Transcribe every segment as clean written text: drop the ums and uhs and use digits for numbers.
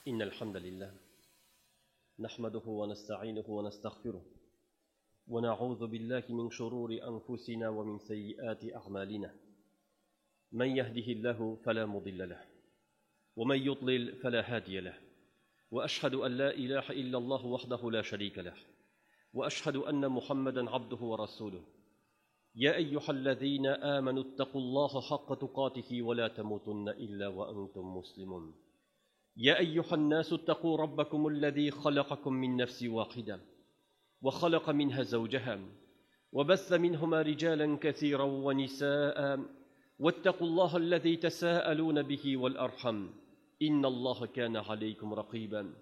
إن الحمد لله نحمده ونستعينه ونستغفره ونعوذ بالله من شرور أنفسنا ومن سيئات أعمالنا من يهده الله فلا مضل له ومن يضلل فلا هادي له وأشهد أن لا إله إلا الله وحده لا شريك له وأشهد أن محمدا عبده ورسوله يا أيها الذين آمنوا اتقوا الله حق تقاته ولا تموتن إلا وأنتم مسلمون يا أيها الناس اتقوا ربكم الذي خلقكم من نفس واحدة وخلق منها زوجها وبث منهما رجالا كثيرا ونساء واتقوا الله الذي تساءلون به والأرحم إن الله كان عليكم رقيبا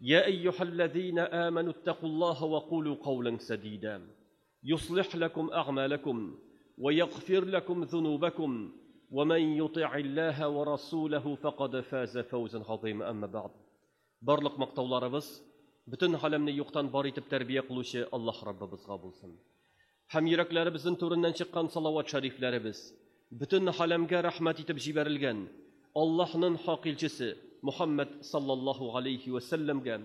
يا أيها الذين آمنوا اتقوا الله وقولوا قولا سديدا يصلح لكم أعمالكم ويغفر لكم ذنوبكم ومن يطع الله ورسوله فقد فاز فوزا عظيما أما بعد. Барлык мактауларыбыз бөтен галәмне юктан бар итеп тәрбия кылучы Аллаһ Раббыбызга булсын. Һәм йөрәкләребезнең түреннән чыккан салават шәрифләребез бөтен галәмгә рәхмәт итеп җибәрелгән Аллаһның хак илчесе Мухаммад саллаллаһу алейхи ва сәлләмгә,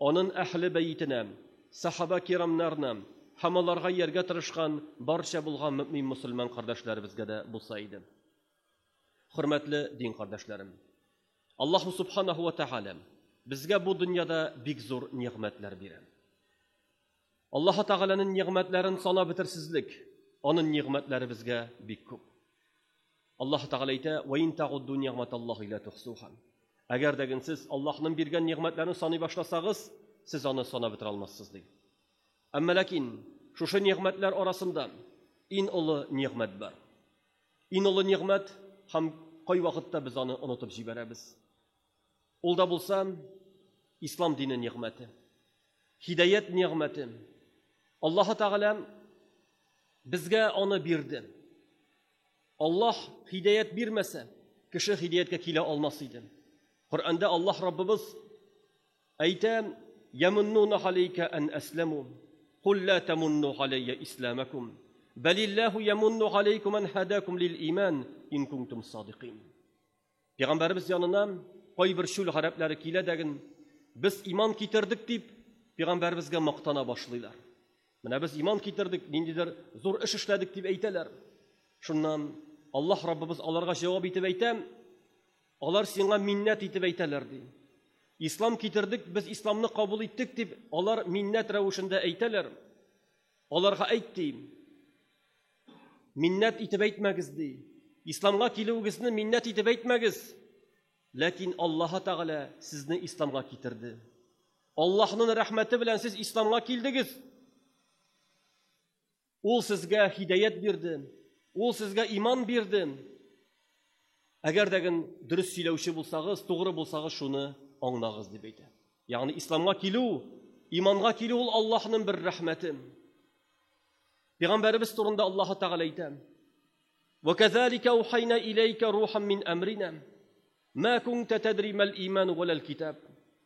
аның әһле бәйтенә, сахаба кирамнарына һәм аларга ияргә тырышкан барча булган мөмин мөселман кардәшләребезгә дә булса иде. Хөрмәтле дин кардәшләрем, Аллаһу субханаху ва тааля безгә бу дөньяда бик зур нигъмәтләр бирә. Аллаһу Тааляның нигъмәтләрен санап бетерсезлек, аның нигъмәтләре безгә бик күп. Аллаһу Тааля әйтә: "Ва ин тагудду нигъматаллаһи ла тухсуха." Әгәр дә сез Аллаһның биргән нигъмәтләрен саный башласагыз, сез аны санап бетерә алмассыз ди. Әмма ләкин шушы нигъмәтләр арасында иң олы нигъмәт бар. Иң олы нигъмәт һәм кай вакытта без аны онытып җибәрәбез. Ул да булса ислам дине нигъмәте, һидаят нигъмәте. Аллаһ Тәгалә безгә аны бирде. Аллаһ һидаят бирмәсә, кеше һидаяткә килә алмас иде. Коръәндә Аллаһ Раббыбыз әйтә: "Ямуннуна алейка ан асламу, кул ла тамунну алейя исламакум, балиллаху ямунну алейкум ан хадакум лил иман ин кунтум садикин." Пәйгамбәребез янына кайбер чүл гарәпләре килә дәген, без иман китердек дип пәйгамбәребезгә мактана башлыйлар. Менә без иман китердек, ниндидер зур эш эшләдек дип әйтәләр. Шуннан Аллаһ Раббыбыз аларга җавап итеп әйтә: алар сиңа миннәт итеп әйтәләр ди. Ислам китердек, без исламны кабул иттек дип алар миннәт рәвешендә әйтәләр. Аларга әйт ди. Миннәт итеп әйтмәгез ди. Исламга килүегезне миннәт итеп әйтмәгез. Ләкин Аллаһ Тәгалә сезне исламга китерде. Аллаһның рәхмәте белән сез исламга килдегез. Ул сезгә һидаят бирде. Ул сезгә иман бирде. Әгәр дә дөрес сөйләүче булсагыз, тугры булсагыз, шуны аңлагыз дип әйтә. Ягъни исламга килү, иманга килү ул Аллаһның бер рәхмәте. Пәйгамбәребез турында Аллаһ Тәгалә әйтә: "Ва казалика аухайна илейка рухан мин амрина, ма кунта тадри мал иман вала китаб,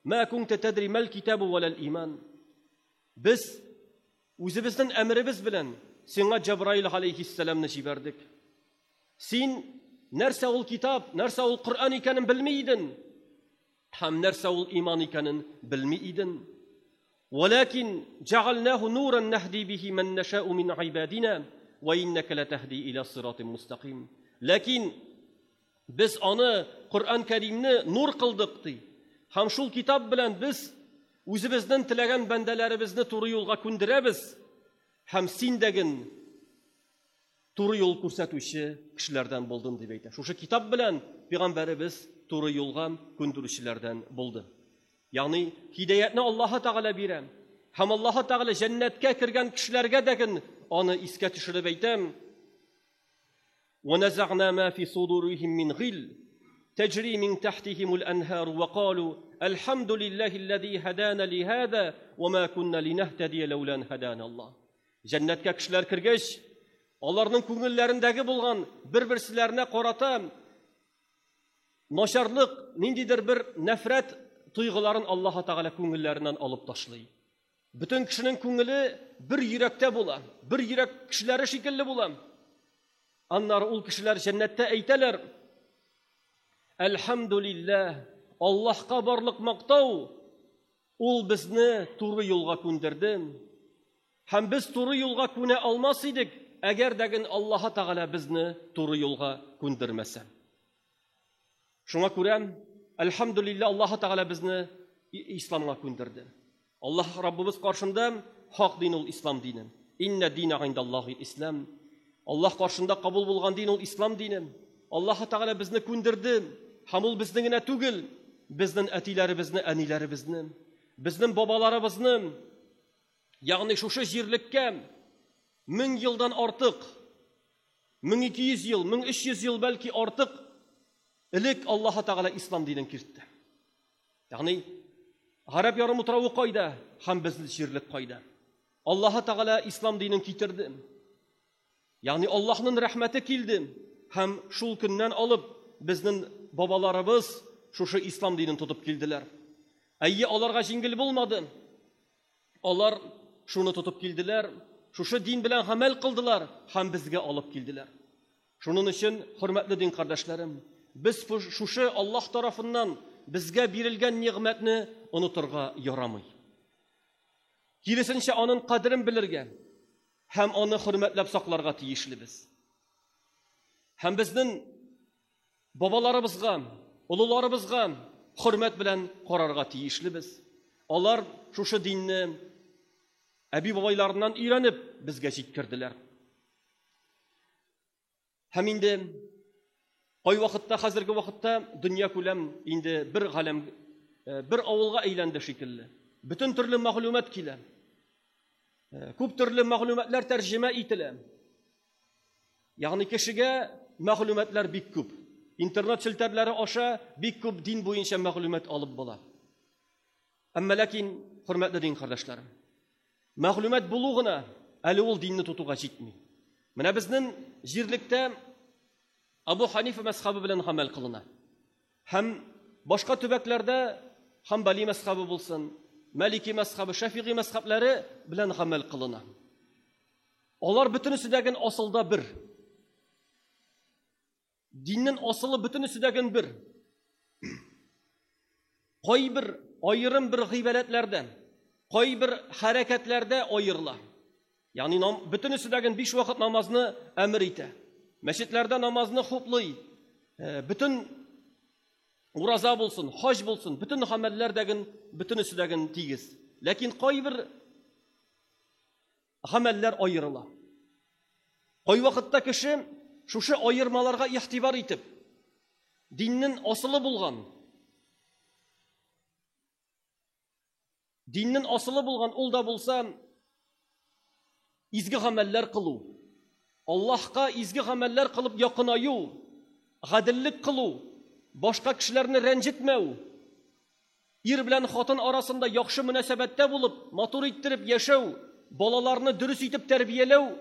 ма кунта тадри мал китаб вала иман." Без үзебезнең әмеребез белән сиңа Җабраил алейхиссәламны җибәрдек. Син нәрсә ул китап, нәрсә ул Коръән икәнен белми идең, һәм нәрсә ул иман икәнен белми идең. Вәләкин җәгалнаху нуран нахди бихи ман нашау мин ибадина ва иннака латахди иля сиратын мустаким. Ләкин без аны Коръән Кәримне нур кылдык ди. Һәм шул китап белән без үзебезнең теләгән бәндәләребезне туры юлга күндерәбез һәм син дәген туры юл күрсәтүче кешеләрдән булдың дип әйтә. Шушы китап белән пәйгамбәребез туры юлга күндерүчеләрдән булды. Ягъни һидаятны Аллаһ Тәгалә бирә. Һәм Аллаһ Тәгалә җәннәткә кергән кешеләргә дәген аны искә төшереп әйтәм. ونزعنا ما في صدورهم من غل تجري من تحتهم الأنهار وقالوا الحمد لله الذي هدانا لهذا وما كنا لنهتدي لولا أن هدانا الله. Җәннәткә кешеләр кергәч, аларның күңелләрендәге булган бер-берселәренә карата начарлык, ниндидер бер нәфрәт тойгыларын Аллаһ Тәгалә күңелләреннән алып ташлый. Бөтен кешенең күңеле бер йөрәктә була, бер йөрәк кешеләре шикелле була. Аннары ул кешеләр җәннәттә әйтәләр: Әлхәмдүлилләһ, Аллаһка барлык мактау, ул безне туры юлга күндерде. Һәм без туры юлга күнә алмас идек, әгәр дәген Аллаһы Тәгалә безне туры юлга күндермәсә. Шуңа күрә, әлхәмдүлилләһ, Аллаһы Тәгалә безне исламга күндерде. Аллаһ Раббыбыз каршында хак дин ул ислам дине. Иннә дина индаллаһи ислам. Аллаһ каршында кабул булган дин ул ислам дине. Аллаһы Тәгалә безне күндерде. Һәм ул безне генә түгел, безнең әтиләребезне, әниләребезне, безнең бабаларыбызны, ягъни шушы җирлеккә 1000 елдан артык, 1200 ел, 1300 ел бәлки артык элек Аллаһы Тәгалә ислам динен кертте. Ягъни Гарәп ярымутравы кайда һәм безнең җирлек кайда? Аллаһы Тәгалә ислам динен китерде. Ягъни Аллаһның рәхмәте килде һәм шул көннән алып безнең бабаларыбыз шушы ислам динен тотып килделәр. Әйе, аларга җиңел булмады. Алар шуны тотып килделәр, шушы дин белән гамәл кылдылар һәм безгә алып килделәр. Шуның өчен, хөрмәтле дин кардәшләрем, без шушы Аллаһ тарафыннан безгә бирелгән нигъмәтне онытырга ярамый. Киресенчә, аның кадерен белергә һәм аны хөрмәтләп сакларга тиешлебез. Һәм безнең бабаларыбызга, олыларыбызга хөрмәт белән карарга тиешлебез. Алар шушы динне әби-бабайларыннан өйрәнеп безгә җиткерделәр. Һәм инде кай вакытта, хәзерге вакытта дөнья күләм инде бер галәм, бер авылга әйләнде шикелле. Бөтен төрле мәгълүмат килә. Күп төрле мәгълүматлар тәрҗемә ителә. Ягъни кешегә мәгълүматлар бик күп. Интернет челтәрләре аша бик күп дин буенча мәгълүмат алып була. Әмма ләкин, хөрмәтле дин кардәшләрем, мәгълүмат булу гына әле ул динне тотуга җитми. Менә безнең җирлектә Абу Ханифа мәзхәбе белән гамәл кылына. Һәм башка төбәкләрдә Хамбали мәзхәбе булсын, Малики мәзхәбе, Шәфигый мәзхәбләре белән гамәл кылына. Алар бөтенесе дә ген асылда бер. Диннең асылы бөтенесе дә ген бер. Кайбер аерым бер гыйбадәтләрдә, кайбер хәрәкәтләрдә аерыла. Ягъни бөтенесе дә ген 5 вакыт намазны әмер итә. Мәчетләрдә намазны хуплый. Бөтен ураза булсын, хаҗ булсын, бөтен гамәлләр дә ген бөтенесе дә ген тигез. Ләкин кайбер гамәлләр аерыла. Кайвакытта кеше шушы аермаларга игътибар итеп, диннең асылы булган, диннең асылы булган ул да булса изге гамәлләр кылу, Аллаһка изге гамәлләр кылып якынаю, гаделлек кылу, башка кешеләрне рәнҗетмәү, ир белән хатын арасында яхшы мөнәсәбәттә булып, матур иттереп яшәү, балаларны дөрес итеп тәрбияләү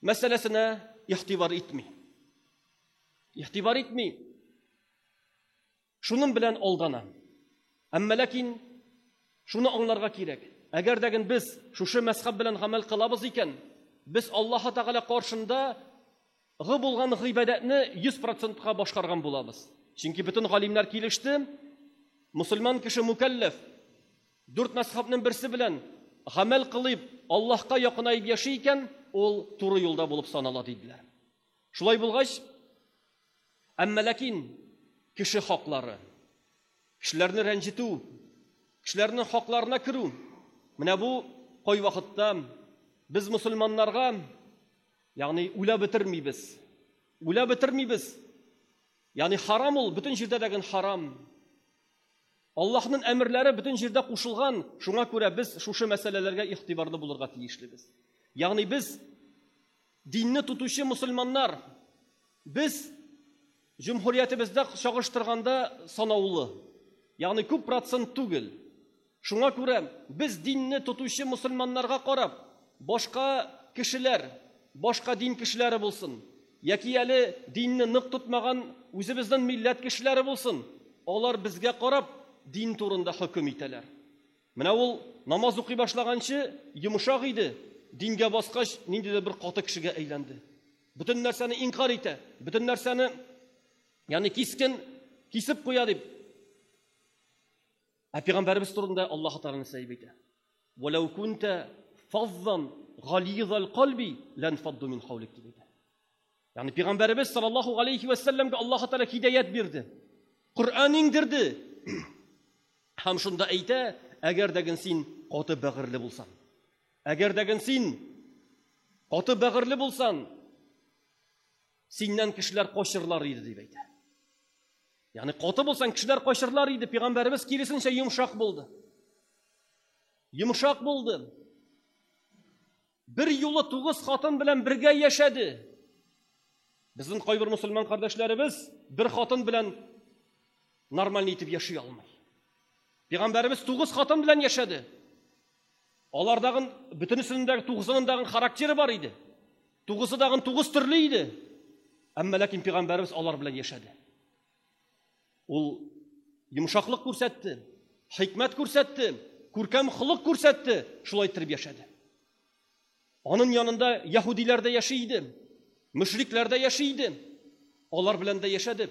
мәсьәләсенә игътибар итми. Игътибар итми. Шуның белән алдана. Әмма ләкин шуны аңларга кирәк. Әгәр дә без шушы мәзхәб белән гамәл кылабыз икән, без Аллаһ Тәгалә каршында гы булган гыйбадәтне 100%-ка башкарган булабыз. Чөнки бөтен галимнәр килеште, мусульман кеше мукәлләф, дүрт мәзхәбнең берсе белән гамәл кылып, Аллаһка якынаеп яши икән, ул туры юлда булып санала диделәр. Шулай булгач, әмма ләкин кеше хаклары, кешеләрне рәнҗетү, кешеләрнең хакларына керү, менә бу кайвакытта без мусульманнарга, ягъни уйлап бетермибез. Уйлап бетермибез. Ягъни харам ул, бөтен җирдә дә ген харам. Аллаһның әмерләре бөтен җирдә кушылган, шуңа күрә без шушы мәсьәләләргә игътибарлы булырга тиешлебез. Ягъни без динне тотучы мусульманнар, без җөмһүриятебездә чагыштырганда санаулы, ягъни күп процент түгел. Шуңа күрә без динне тотучы мусульманнарга карап, башка кешеләр, башка дин кешеләре булсын, яки әле динне нык тотмаган үзебезнең милләт кешеләре булсын, алар безгә карап дин турында хөкем итәләр. Менә ул намаз укый башлаганчы йомшак иде, дингә баскач ниндидер бер каты кешегә әйләнде. Бөтен нәрсәне инкар итә, бөтен нәрсәне, ягъни кискен кисеп куя дип. Ә пәйгамбәребез турында Аллаһ Тәгалә нәрсә дип әйтә? Валау кунта фаззан гализал кальби ланфадду мин хаулик дип әйтә. Ягъни пәйгамбәребез саллаллаһу алейхи ва сәлләмгә Аллаһ Тәгалә һидаят бирде. Коръән иңдерде. Һәм шунда әйтә, әгәр дә син каты бәгырьле булсаң, әгәр дә син каты бәгырьле булсаң, синнән кешеләр качырлар иде дип әйтә. Ягъни каты булсаң, кешеләр качырлар иде. Пәйгамбәребез киресенчә йомшак булды. Йомшак булды. Бер юлы 9 хатын белән бергә яшәде. Безнең кайбер мусульман кардәшләребез бер хатын белән нормально итеп яши алмый. Пәйгамбәребез 9 хатын белән яшәде. Алардагы бөтенесенең дә 9-ының да характеры бар иде. 9-ы дагы 9 төрле иде. Әмма ләкин пәйгамбәребез алар белән яшәде. Ул йомшаклык күрсәтте, хикмәт күрсәтте, күркәм холык күрсәтте, шулай итеп яшәде. Аның янында яһүдиләр дә яши иде, мөшрикләр дә яши иде. Алар белән дә яшәде.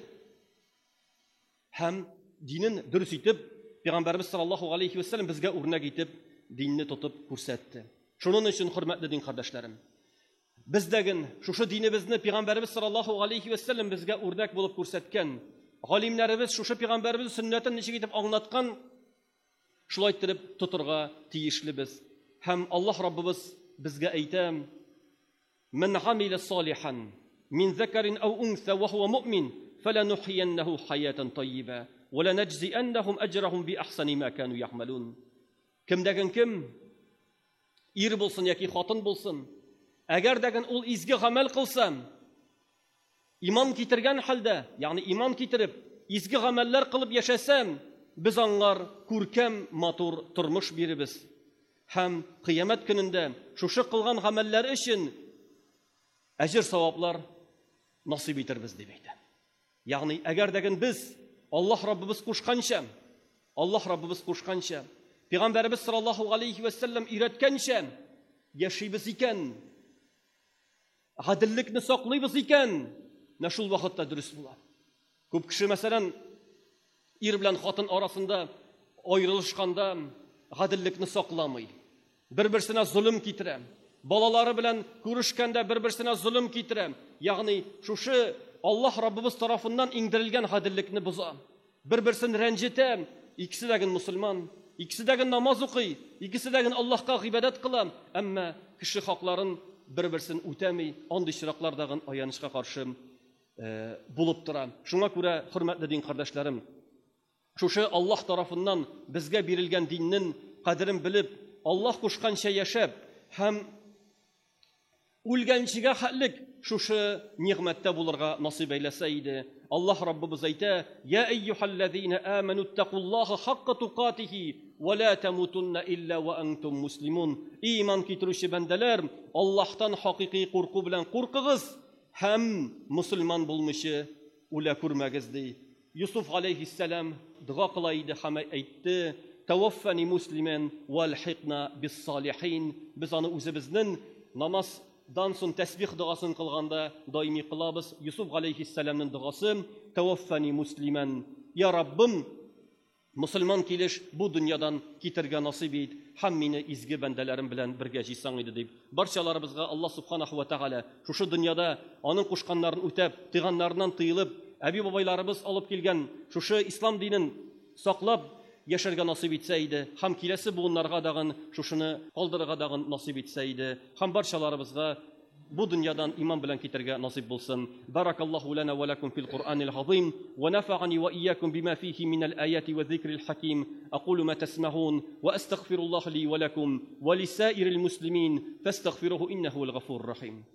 Һәм динен дөрес итеп, Пәйгамбәребез саллаллаһу алейхи ва сәлләм безгә үрнәк итеп динне тотып күрсәтте. Шуның өчен, хөрмәтле дин кардәшләрем, бездәген шушы динебезне Пәйгамбәребез саллаллаһу алейхи ва сәлләм безгә үрнәк булып күрсәткән, галимнәребез шушы Пәйгамбәребез сөннәтен ничек итеп аңлаткан, шулай итеп тотырга тиешлебез. Һәм Аллаһ Раббыбыз безгә әйтә: "Ман гамила салихан мин закарин ау унса ва хуа муъмин фаланухияннаху хаятан тайиба ва ланаджзианнахум аҗрахум би ахсани ма кану яъмалун". Кемдәген кем, ир булсын яки хатын булсын, әгәр дәген ул изге гамәл кылса, иман китергән хәлдә, ягъни иман китереп, изге гамәлләр кылып яшәсә, без аңар күркәм матур тормыш биребез. Һәм кыямәт көнендә шушы кылган гамәлләр өчен әҗер саваплар насыйп итербез дип әйтә. Ягъни әгәр дәген без Аллаһ Раббыбыз кушканча, Аллаһ Раббыбыз кушканча, Пәйгамбәребез саллаллаһу алейхи ва сәлләм өйрәткәнчә яшибез икән, гаделлекне саклыйбыз икән, менә шул вакытта дөрес була. Күп кеше, мәсәлән, ир белән хатын арасында аерылышканда гаделлекне сакламый. Бер-берсенә золым китерә. Балалары белән күрешкәндә бер-берсенә золым китерә. Ягъни шушы Аллаһ Раббыбыз тарафыннан иңдерелгән гаделлекне боза. Бер-берсен рәнҗетә. Икесе дә ген мусульман, икесе дә ген намаз укый, икесе дә ген Аллаһка гыйбадәт кыла, әмма кеше хакларын бер-берсен үтәми. Андый очраклар дагын аянычка каршы булып тора. Шуңа күрә, хөрмәтле дин кардәшләрем, шушы Аллаһ тарафыннан безгә бирелгән диннең кадерен белеп, Аллаһ кушканча яшәп һәм үлгәнчегә хәтлек шушы нигъмәттә булырга насыйп әйләсә иде. Аллаһ Раббыбыз әйтә: "Я әйюһәлләзина аману иттакуллаһа хакка тукатихи ва ла тамутунна илля ва антум муслимун". Иман китерүче бәндәләр, Аллаһтан хакыйкый курку белән куркыгыз һәм мусульман булмыйча үлә күрмәгез ди. Юсуф алейхиссалам дога кыла иде һәм әйтте: "Таваффани муслимен валхикна бис-салихин". Без аны үзебезнең намаздан соң тәсбих догасын кылганда даими кылабыз. Юсуф алейхиссаламның догасы: "Таваффани муслимен". Я Раббым, мусульман килеш бу дөньядан китергә насыйп ит һәм мине изге бәндәләрем белән бергә җыйсаң иде дип. Барчаларыбызга Аллаһ субханаху ва тааля шушы дөньяда аның кушканнарын үтәп, тыйганнарыннан тыелып, әби бабайларыбыз алып килгән шушы ислам динен саклап яшәргә насыйп итсә иде һәм киләсе буыннарга дагын шушыны калдырырга дагын насыйп итсә иде һәм барчаларыбызга бу дөньядан иман белән китәргә насыйп булсын. Баракаллаһу лана ва лакум фил Куръанил азим ва нафа'ани ва ийякум бима фихи минал аяти ва зикрил хаким. Акулу ма тасмаун ва астагфируллаһ ли ва лакум ва лисаирил муслимин фастагфируһу иннаху вал гафурур рахим.